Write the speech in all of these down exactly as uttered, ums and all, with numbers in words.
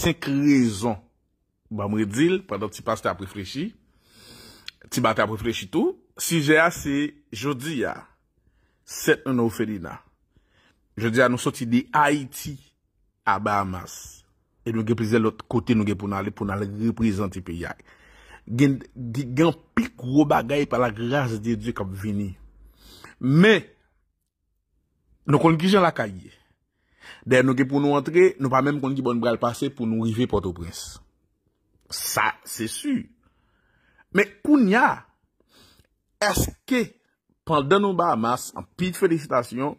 senk rezon. Ban m redi l pandan ti pastè ap reflechi. Ti batè ap reflechi tou. Sijè a se jodi a, sèt nan ofelina. Jodi a nou soti de Ayiti a Bahamas. E nou gen plizyè lòt kote nou gen pou n ale, pou n al reprezante peyi a. Gen, gen, gen anpil gwo bagay pa la gras de Dye k ap vini. Men, nou konn kijan lakay ye. Dayè nou gen pou nou antre, nou pa menm konn ki bò n pral pase pou nou rive Pòtoprens. Sa, se si. Men kounya, èske pandan nou Bahamas, anpil felisitasyon,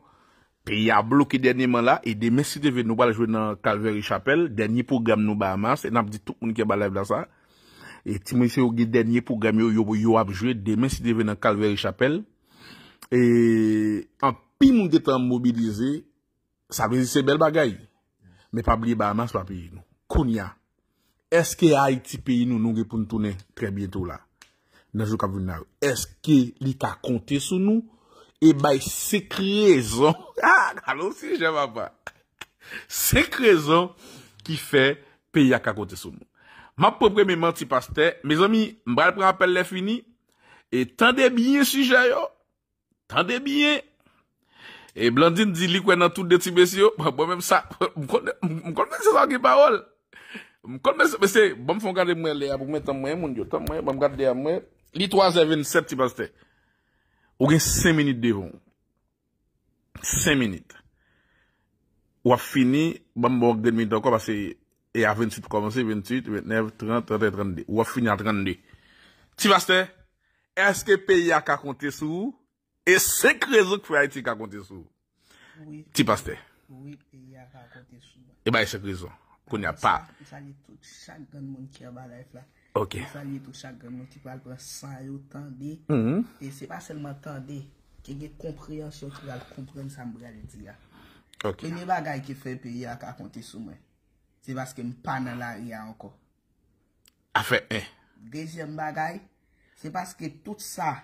peyi a bloke dènyeman la, e demen si Dye vle nou pral jwe nan Calvary Chapel, dènye pwogram nou Bahamas, e n ap di tout moun ki anba live la sa. E ti mesye yo gen dènye pwogram yo, yo, yo ap jwe demen si Dye vle nan Calvary Chapel. E anpil moun gentan mobilize, sa vle di se bèl bagay. Men pa bliye Bahamas pa peyi nou. Kounya, èske Ayiti peyi nou, nou gen pou n tounen trè byento la? Nan jou k ap vin la yo. Èske li ka konte sou nou? E bay senk rezon. Ah, gade yon sijè, papa. Senk rezon ki fè peyi a ka konte sou nou. M ap pran premye manti pastè. Mezanmi, m pral pran apèl lè fini. E tande byen sijè yo. Tande byen. E Blandine di li kwè nan tout de ti mesye yo. Bon, mwen menm sa, m konn, m konn mesye sa gen pawòl. M konn mesye, mesye, bon, m fè yon gade mwen lè a pou mwen tann mwen, moun yo, tann mwen, bon, m gade dèyè mwen. Li twa zè vennsèt ti pastè. Ou gen senk minit devan w. Senk minit. W ap fini, ban m ba w grenn minit ankò, paske e a venntuit pou kòmanse, venntuit, ventnèf, trant, trant et un, trannde. W ap fini a trannde. Ti pastè, èske peyi a ka konte sou ou? E senk rezon k fè Ayiti ka konte sou ou. Wi. Ti pastè. Wi, peyi a ka konte sou mwen. E bay senk rezon. Kounye a pa. M sa-, m salye tout chak grenn moun ki anba live la. Ok. M salye tout chak grenn moun ki pral pran san yo tande. Mhm. E se pa sèlman tande, ki gen konpreyansyon ki pral konprann sa m pral di a. Ok. Premye bagay ki fè peyi a ka konte sou mwen, se paske m pa nan lari a ankò. Afè en. Dezyèm bagay, se paske tout sa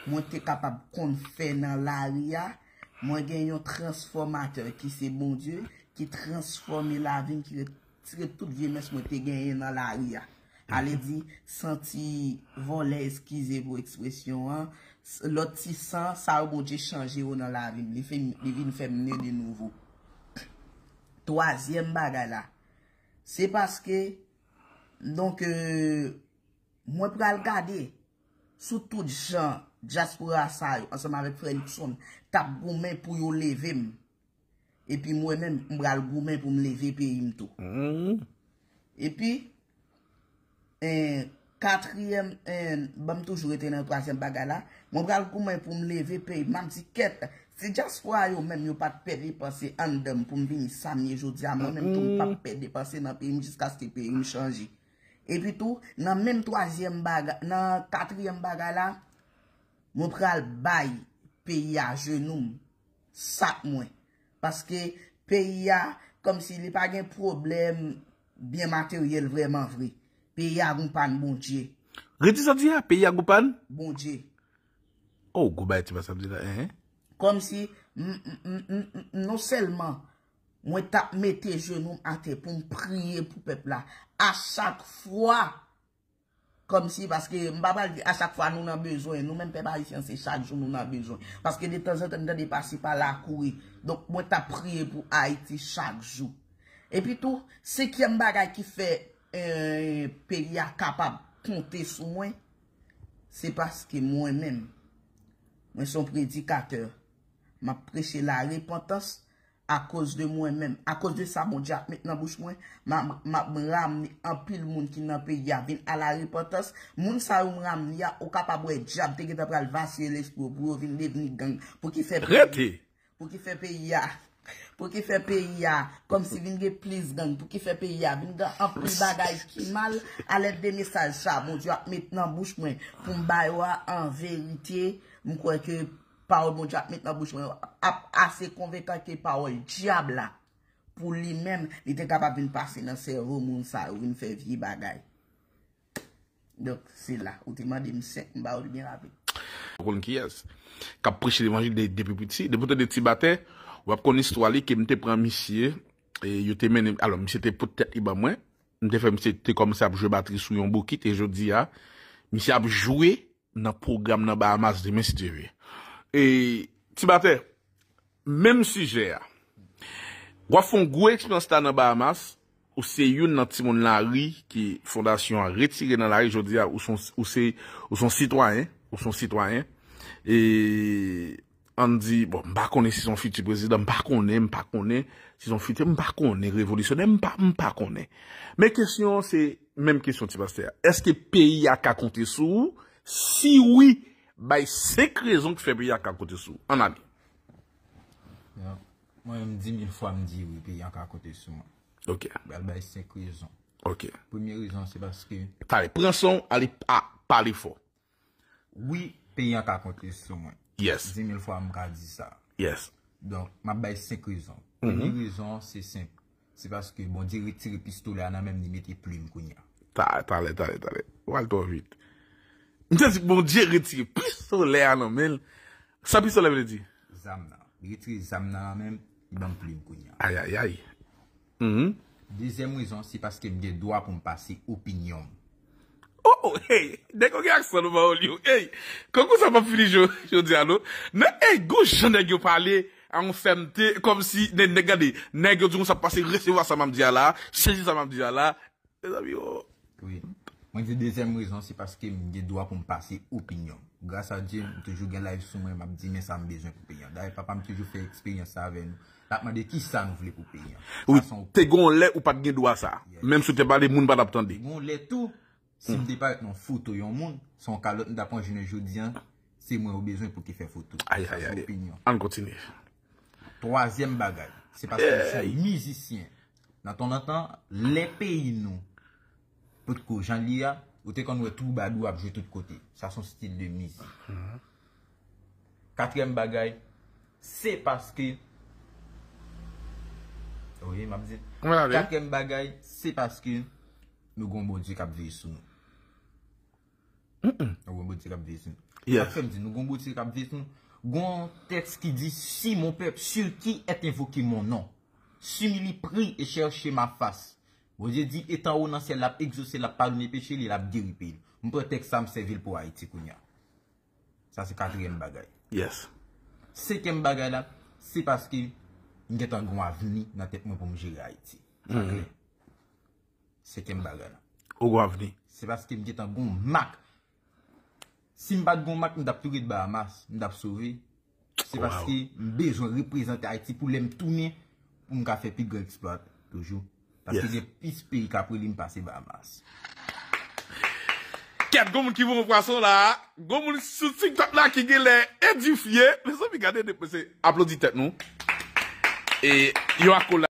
mwen te kapab konn fè nan lari a, mwen gen yon transfòmatè ki se Bondye, ki transfòme lavi m, ki retire tout vye mès mwen te genyen nan lari a. Ale di, san ti vòlè, eskize pou ekspresyon an, s-, lòt ti san, sa yo Bondye chanje yo nan lavi m. Li fè m, li vin fè m ne de nouvo. Twazyèm bagay la, se paske, donk, euh, mwen pral gade sou tout jan dyaspora sa yo, ansanm avèk frè Luckson, t ap goumen pou yo leve m. Epi mwen menm, m pral goumen pou m leve peyi m tou. Mhm. Epi, en, katriyèm, en, ban m toujou rete nan twazyèm bagay la, mwen pral goumen pou m leve peyi m. M ap di kèt, si dyaspora yo menm yo pa t pè depanse anndan m pou m vini sa m ye jodi a, mwen menm tou m p ap pè depanse nan peyi m jiskaske peyi m chanje. Epi tou, nan menm twazyèm bagay, nan katriyèm bagay la, mwen pral bay peyi a jenou m, sak mwen. Paske peyi a, kòmsi li pa gen pwoblèm byen materyèl vrèman vre. Peyi a gon pàn Bondye. Redi sa w di a, peyi a gon pàn? Bondye. Oh, gwo bagay ti pastè ap di la, hein? Kòmsi, m, m, m, m, m, non sèlman mwen t ap mete jenou m atè pou m priye pou pèp la. A chak fwa, kòmsi, paske m pa pral di a chak fwa nou nan bezwen, nou menm pèp ayisyen se chak jou nou nan bezwen. Paske detanzantan m tande pase pala kouri. Donk, mwen t ap priye pou Ayiti chak jou. Epi tou, senkyèm bagay ki fè, eh, peyi a kapab konte sou mwen, se paske mwen menm, mwen se yon predikatè. M ap preche larepantans akoz de mwen menm. Akoz de sa Bondye ap met nan bouch mwen, m ap, m ap ramne anpil moun ki nan peyi a vin a larepantans. Moun sa yo m ramne a, ou kapab wè dyab te gentan pral vasiye lespri yo pou yo vin devni gang. Pou ki fè peyi, pou ki fè peyi a, pou ki fè peyi a, kòmsi vin gen plis gang, pou ki fè peyi a vin gen anpil bagay ki mal, alèd de mesaj sa Bondye ap met nan bouch mwen pou m ba yo a, an verite, m kwè ke pawòl Bondye ap met nan bouch mwen yo ap ase konvenkan ke pawòl dyab la, pou li menm, li te kapab vin pase nan sèvo moun sa yo, vin fè vye bagay. Donk, se la, ou te mande m senk, m ba ou li byen rapid. Ou konn kiyès k ap preche levanjil de, depi piti, depi w tande ti batè, w ap konn istwa li ke m te pran misye, e yo te mennen, alò, misye te pote tèt li ban mwen, M te fè misye te kòmanse ap jwe batri sou yon bokit, e jodi a, misye ap jwe nan pwogram nan Bahamas demen, si Dye vle. E, Ti Batè, menm sijè a. W ap fè yon gwo eksperyans la nan Bahamas, ou se youn nan timoun lari ke fondasyon an retire nan lari, jodi a, ou se yon, ou se, ou se yon sitwayen, ou se yon sitwayen. E, ann di, bon, m pa konnen si se yon fiti prezidan, m pa konnen, m pa konnen si se yon fiti, m pa konnen revolisyonè, m pa, m pa konnen. Men kesyon an se menm kesyon Ti Pastè a. Èske peyi a ka konte sou ou? Si wi, bay senk rezon ki fè peyi a ka konte sou ou. Ann ale. Ya. Mwen menm, di mil fwa m di wi, peyi a ka konte sou mwen. Ok. M pral bay senk rezon. Ok. Premye rezon, se paske Talè, pran son, ale, a, pale fò. Wi, peyi an ka konte sou mwen. Yes. Di mil fwa m ka di sa. Yes. Donk, m ap bay senk rezon. Premye rezon an, se senp. Se paske Bondye retire pistolè a nan men m, li mete plim kounye a. Ta-, talè, talè, talè. Ou al twò vit. M te di Bondye retire pistolè a nan men l. Sa pistolè vle di? Zam nan. Li retire zam nan nan men m, li ban m plim kounye a. Ay, ay, ay. Mhm. Dezyèm rezon, se paske m gen dwa pou m pase opinyon m. Oh, oh, hey, nèg yo gen aksan nan pawòl yo. Hey, konkou sa p ap fini jo-, jodi a, non? Nan, hey, gon jan nèg yo pale a yon fèmte, kòmsi, nè-, nèg, gade, nèg yo di konsa pase resevwa sa m ap di a la, sezi sa m ap di a la. Mezanmi, oh. Wi. Mwen di dezyèm rezon, se paske m gen dwa pou m pase opinyon m. Gras a Dye, m toujou gen live sou mwen, m ap di men sa m bezwen pou peyi an. Dayè, papa m toujou fè eksperyans sa avè nou. L ap mande kisa nou vle pou peyi an. Wi, sa se yon te gen yon lè ou pa t gen dwa sa. Yes. Menm si w te pale, moun pa t ap tande. Te gen yon lè tou, si m te parèt nan yon foto yon moun, se yon kalòt m t ap manje jounen jodi an, se mwen yo bezwen pou te fè foto. Ay, ay, ay. Sa se opinyon. Ann kontinye. Twazyèm bagay, se paske m se yon mizisyen. Nan tan lontan, lè peyi nou potko jan l ye a, ou te konn wè twoubadou ap jwe tout kote. Sa se yon stil de mizik. Katriyèm bagay, se paske, wi, m ap di. Katriyèm bagay, se paske nou gon Bondye k ap veye sou nou. Nou gon Bondye k ap veye sou nou. Yes. Sa k fè m di nou gon Bondye k ap veye sou nou. Gon tèks ki di, si mon peuple, sur qui est invoqué mon nom, s'humilie, prie et cherche ma face. Bondye di, etan wo nan syèl, l ap egzose, l ap padone peche li, l ap geri peyi l. M pran tèks sa, m sèvi l pou Ayiti kounye a. Sa se katriyèm bagay. Yes. Senkyèm bagay la, se paske m gentan gon avni nan tèt mwen pou m jere Ayiti. Sa klè. Senkyèm bagay la. Ou gon avni. Se paske m gentan gon mak. Si m pa t gon mak, m t ap tou ret Bahamas, m t ap sove. Se paske m bezwen reprezante Ayiti pou lè m tounen, pou m ka fè pi gran eksplwa toujou. Paske gen plis peyi k ap rele m pase Bahamas. Kèt, gon moun ki voye pwason la. Gon moun sou TikTok la ki genlè edifye. Mezanmi, gade de, se aplodi tèt nou. E yo akola